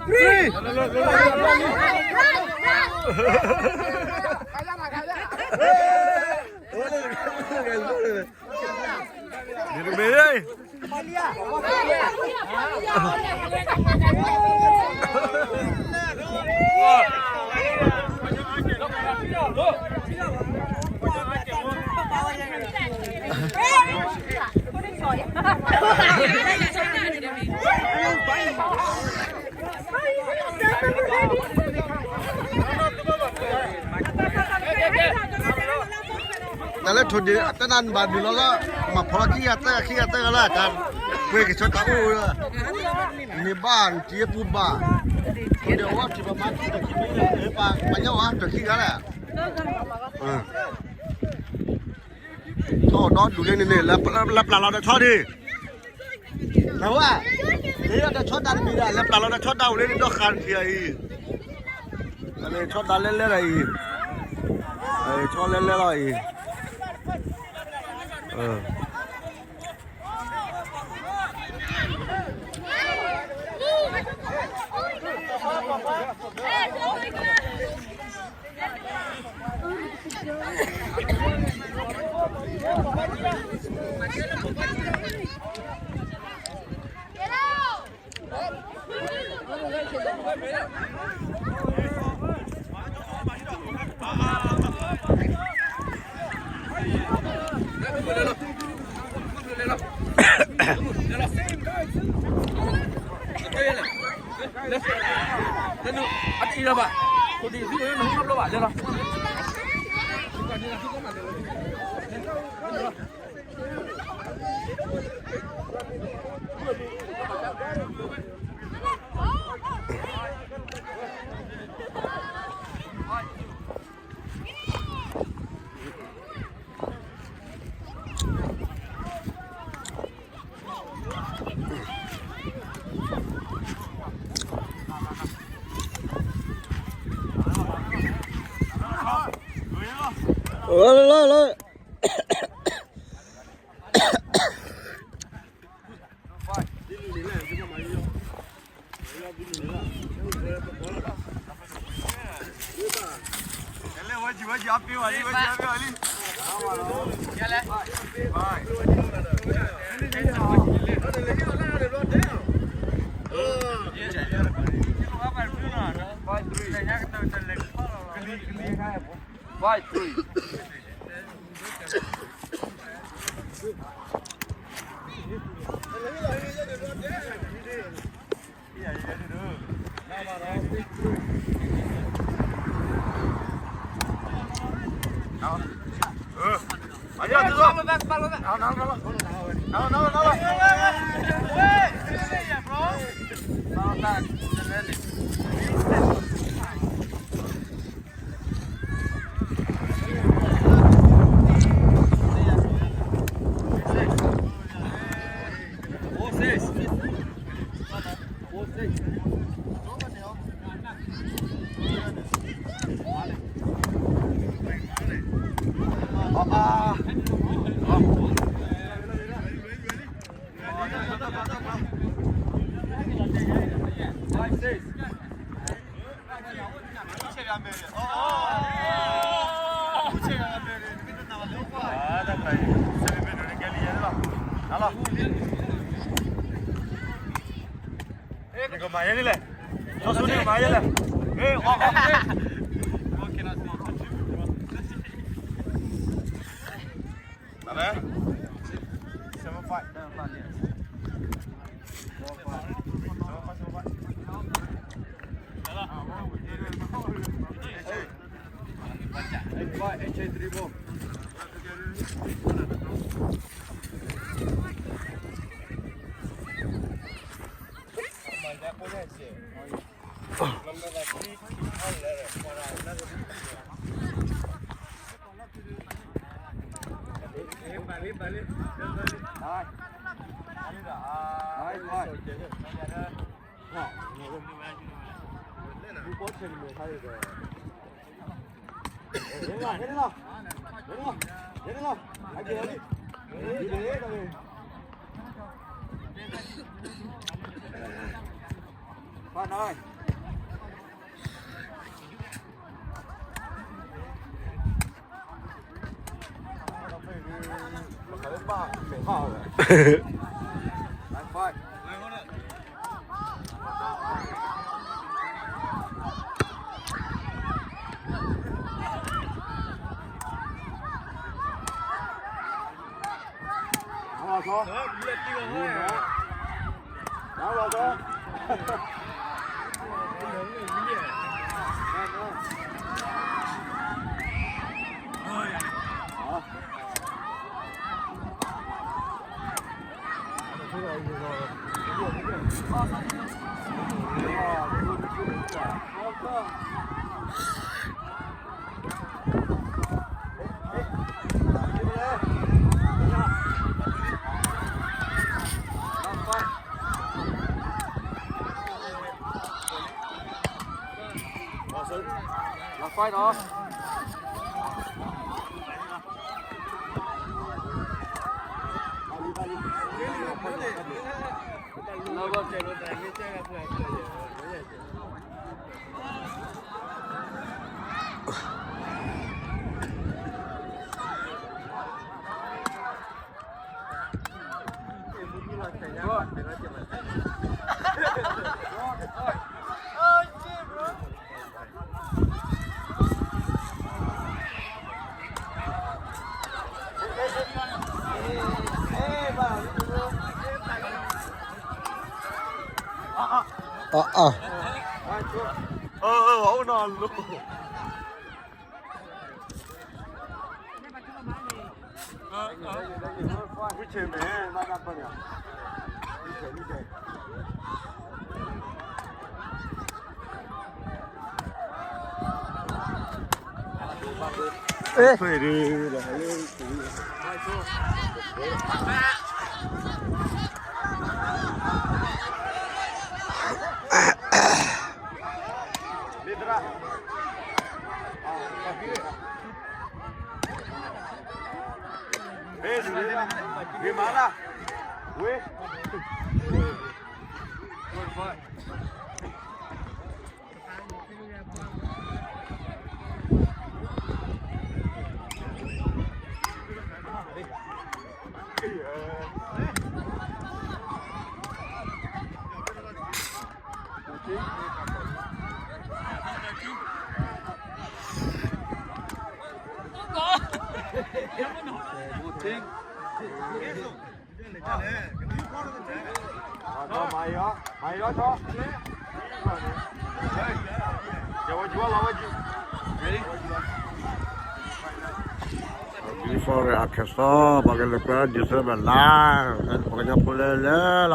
Three.တၢ်လၢထိၣ်ဒ့ၣ် တနၤနဘၣ်ဒုးလီၤလီၤ, မၤဖီၣ်လီၤခံဂၤသၢဂၤ ခံဂၤသၢဂၤလၢတၢ်, ပှဲၤကဆၢတၢ်အိၣ်, န့ၢ်ဘၣ် နတံၤပူၤဘၣ်, ထိၣ်ဒ့ၣ်အဝဲထံၣ်ဘၣ်မၤခံတၢ်ခံမံၤ, ပှၤညီဝဲတၢ်ခံဂၤလဲၣ်, ထီၣ်ဒီဒူၣ်လၢန့ၣ်န့ၣ် လၢပျၢ်လီၤဒီးဆီဒံး နဝဲ, ဒ်ဒီးဆီဒၣ်တမံၤဒၣ် လဲၤပျၢ်လီၤဒီးဆီဒၣ်အိၣ်လၢန့ၣ်ဒီးဃၣ်တထံၣ်အံၤ, ဆီဒၣ်လဲၤလဲၤဒၣ်အံၤ, ဆီလဲၤလဲၤလီၤအံၤ. လီၤဖဲနီၤ. အၢ အၢ အၢ အၢ အၢ အၢ Before အခဲစီ ပှၤကလဲၤကွဲ December လါ ပှၤကညီဖိလဲၤလဲၤလ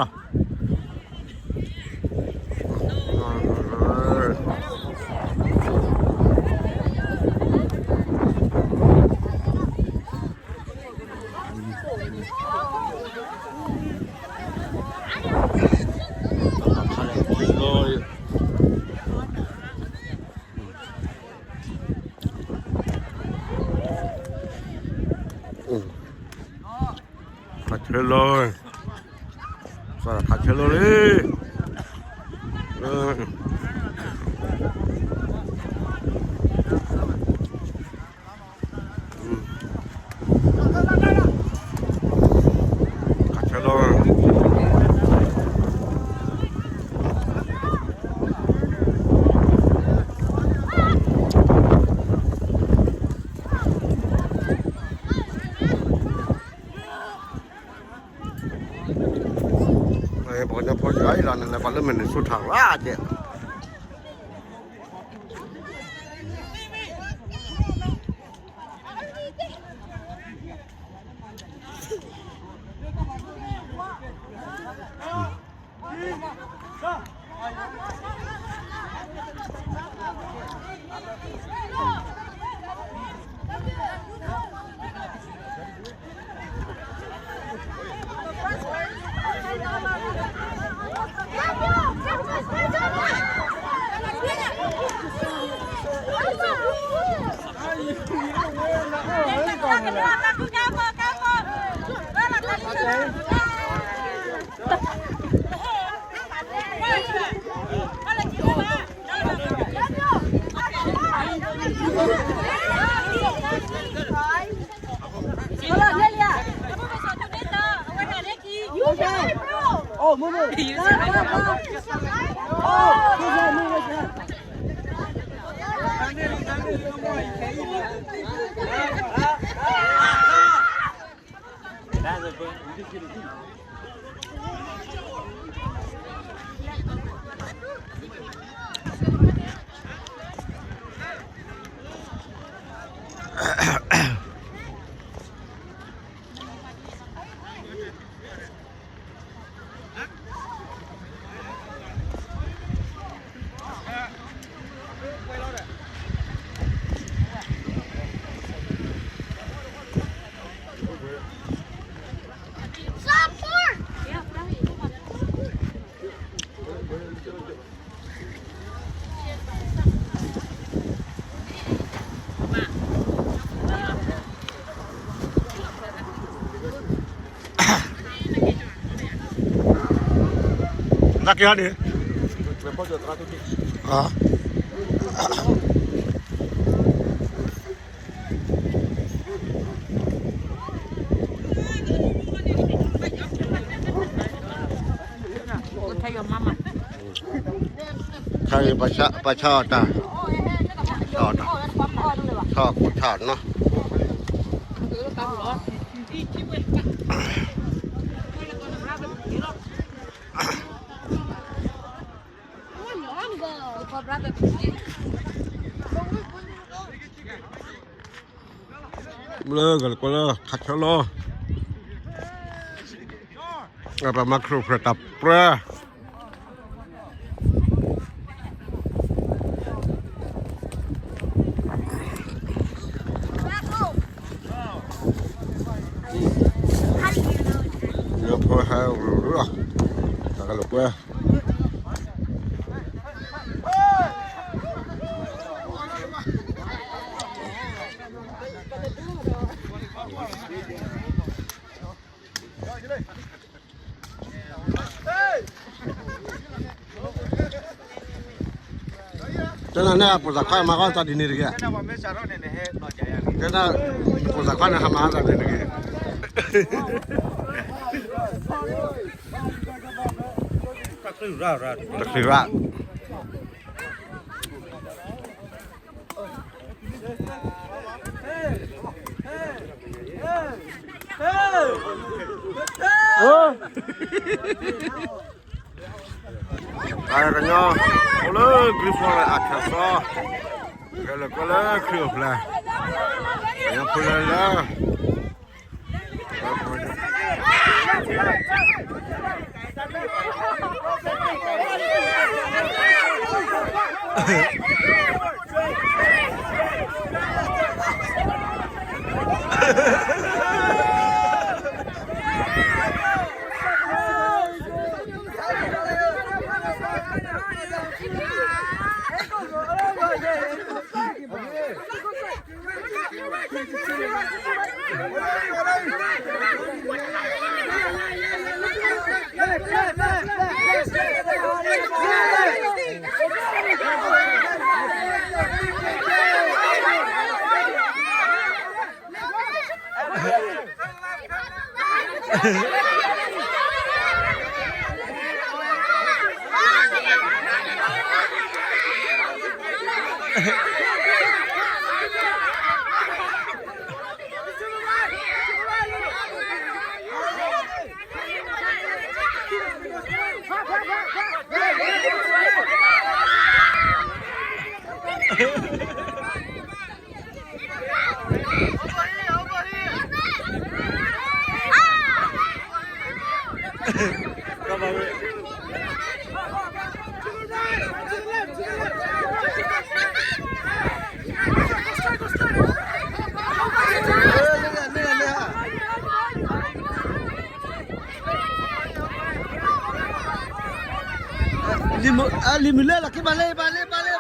ီၤ. ခးဆဲလီၤ, ခးဆဲလီၤလံ. Oh, move, move. Go, go, go. Oh, move, move, move. Dá que hora? Ah. Go tell your mama. ခါအံၤပှၤဆါအီၣ်တၢ်, ဆါအီၣ်တၢ်, ဆါအီၣ်ကူဆါအီၣ်နီၤ. လၢဂၤလၢကွၢ်လၢခါဆၢလီၤ, ပမၤခရူၣ်ဖျၢၣ်တၢ်ပြၢ လၢဖိဟဲရူၢ်ရူၢ်လီၤ, တၢ်ကလီၤကွဲ တဲနၤန့ၣ် ပိာ်သၣ်ခွါမၤဃီသးဒ်န့ၣ်တဂ့ၤ, တဲနၤ ပိာ်သၣ်ခွါန့ၣ် ဟးမၤသးဒ်န့ၣ်တဂ့ၤ, တချုးရၣ် တၢ်ကညီ အိၣ်လၢ Great Falls Arkansas, ဂဲၤလိာ်ကွဲလၢခရံာ်အိၣ်ဖျဲၣ်, ကညီဖိလၢလၢ လံၤမုၢ်လၢလီၤက့ၤဘၣ်လၢဘၣ်လၢဘၣ်လၢဘၣ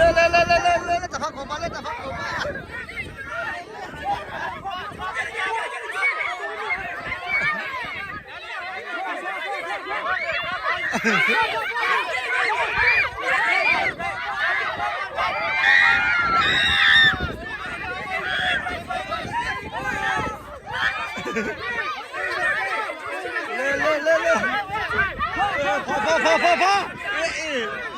် လၢလၢလၢလၢလၢလၢ တၢ်ဖးခိၣ်ပၢ်လၢတၢ်ဖးခိၣ်ပၢ် လံၤမုၢ်လၢလီၤက့ၤဘၣ်လၢဘၣ်လၢဘၣ်လၢဘၣ်လၢဘၣ် လဲၤ လဲၤ လဲၤ လဲၤ, ဖီ ဖီ ဖီ ဖီ ဖီ, အ့ၣ်